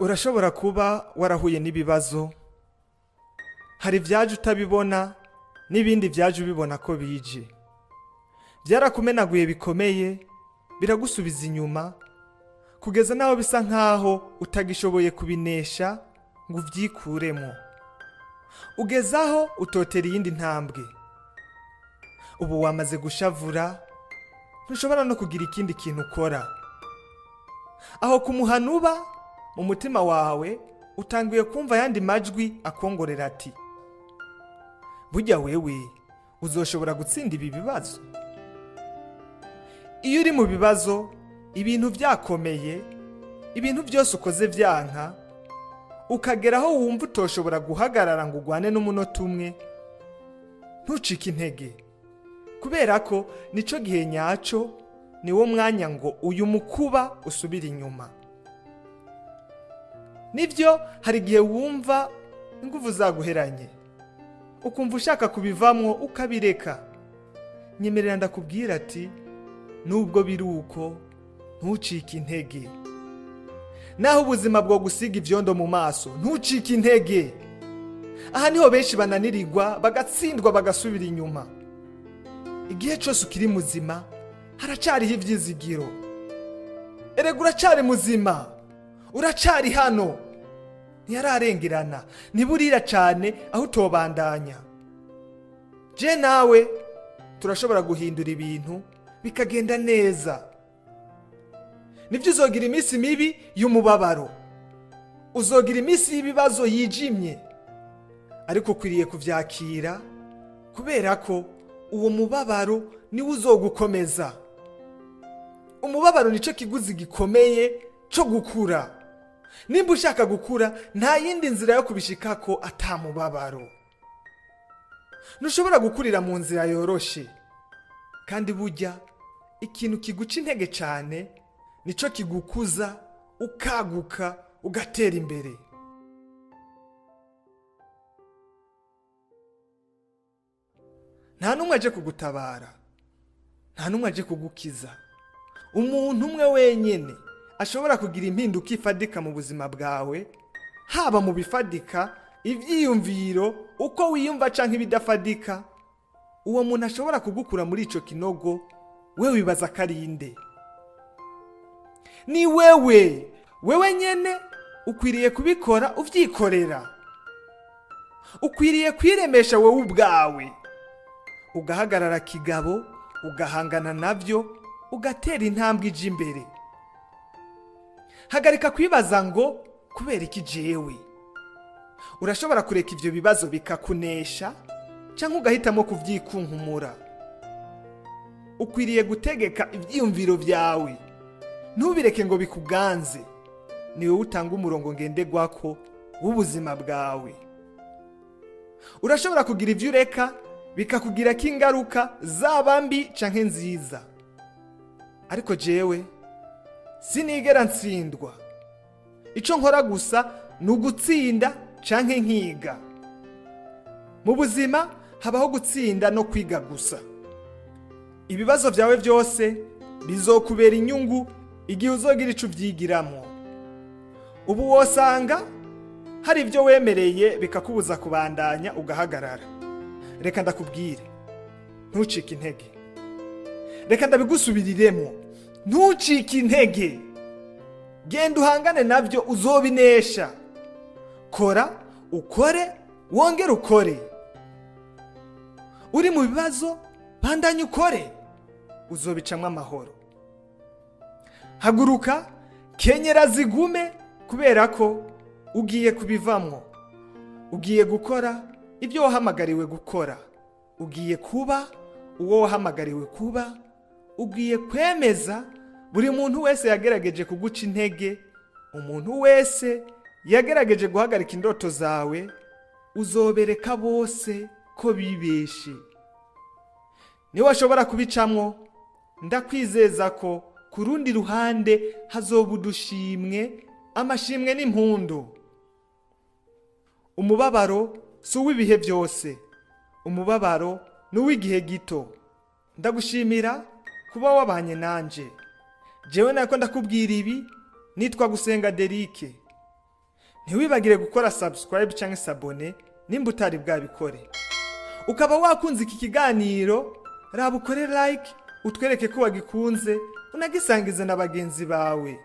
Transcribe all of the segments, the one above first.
Urashobora kuba warahuye n'ibibazo, hari ibyaje utabibona n'ibindi byaje ubibona ko bije. Byarakumenaguye bikomeye, biragusubiza inyuma kugeza n'aho bisa nk'aho utagishoboye kubinesha ngo ubyikuremo. Ugeze aho utotera iyindi ntambwe. Ubu wamaze gushavura, ntushobora no kugira ikindi kintu ukora. Aho kumuhanuba mu mutima wawe, utanguye kumva ayandi majwi akongorera ati: "Burya wewe uzoshobora gutsinda ibi bibazo?" Iyo uri mu bibazo, ibintu byakomeye, ibintu byose ukoze byanka, ukagera aho wumva utoshobora guhagarara ngo ugwane n'umunota umwe, ntucike intege, kubera ko nico gihe nyaco, niwo mwanya ngo uyu mukuba usubire inyuma. Nibyo, hari igihe wumva ingufu zaguheranye, ukumva ushaka kubivamwo ukabireka. Nyemerera ndakubwira ati: nubwo biri uko, ntucike intege. Naho ubuzima bwo gusiga ibyondo mu maso, ntucike intege. Aha niho benshi bananirirwa, bagatsindwa, bagasubira inyuma. Igihe cyose ukiri muzima, haracariho ibyizigiro. Erega uracari muzima, uracari hano, ntiyararengerana, ntiburira cyane aho utobandanya. Je nawe turashobora guhindura ibintu bikagenda neza. Nibyo, uzogira iminsi mibi y'umubabaro, uzogira iminsi y'ibibazo yijimye, ariko ukwiriye kuvyakira, kubera ko uwo mubabaro niwo uzogukomeza. Umubabaro nicyo kiguzi gikomeye cyo gukura. Nimba ushaka gukura, nta yindi nzira yo kubishikako ata mubabaro. Ntushobora gukurira mu nzira yoroshe. Kandi burya ikintu kiguca intege cyane nicyo kigukuza, ukaguka, ugatera imbere. Nta n'umwe aje kugutabara, nta n'umwe aje kugukiza. Umuntu umwe wenyine ashobora kugira impinduka ifadika mu buzima bwawe, haba mu bifadika, ibyiyumviro, uko wiyumva, canke ibidafadika, uwo muntu ashobora kugukura muri ico kinogo we wibaza ko ari inde? Ni wewe. Wewe nyene ukwiriye kubikora, uvyikorera. Ukwiriye kwiremesha wowe ubwawe, ugahagarara kigabo, ugahangana nabyo, ugatera intambwe ija imbere. Hagarika kwibaza ngo: "Kubera iki jewe?" Urashobora kureka ivyo bibazo bikakunesha, cyangwa ugahitamo kubyikunkumura. Ukwiriye gutegeka ibyiyumviro byawe, ntubireke ngo bikuganze. Ni wowe utanga umurongo ngenderwako w'ubuzima bwawe. Urashobora kugira ibyo ureka bikakugirako ingaruka, zaba mbi canke nziza, ariko jewe sinigera ntsindwa. Ico nkora gusa ni ugutsinda canke nkiga. Mu buzima habaho gutsinda no kwiga gusa. Ibibazo byawe byose bizokubera inyungu igihe uzogira ico uvyigiramo. Ubu wosanga hari ibyo wemereye bikakubuza kubandanya, ugahagarara. Reka ndakubwire: ntucike intege. Reka ndabigusubiriremo: ntucike intege. Genda uhangane nabyo, uzobinesha. Kora, ukore, wongere ukore. Uri mu bibazo, bandanya ukore, uzobicamwo amahoro. Haguruka, kenyera zigume, kubera ko ugiye kubivamwo. Ugiye gukora ibyo wahamagariwe gukora, ugiye kuba uwo wahamagariwe kuba, ugiye kwemeza buri muntu wese yagerageje kuguca intege, umuntu wese yagerageje guhagarika indoto zawe. Uzobereka bose ko bibeshe. Niba washobora kubicamwo, ndakwizeza ko ku rundi ruhande hazoba udushimwe, amashimwe n'impundu. Umubabaro si uw'ibihe byose, umubabaro ni uw'igihe gito. Ndagushimira kuba wabanye nanje. Jewe nako ndakubwira ibi, nitwa Gusenga Derike. Ntiwibagire gukora subscribe cyangwa s'abonner nimba utari bwabikore. Ukaba wakunze iki kiganiro, raba ukore like, utwereke ko wagikunze, unagisangize na bagenzi bawe.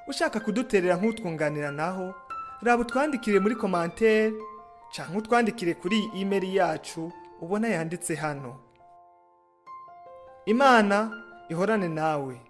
Ushaka kuduterera nk'utwunganira naho, raba utwandikire muri commentaire canke utwandikire kuri iyi email yacu ubona yanditse hano. Imana ihorane nawe.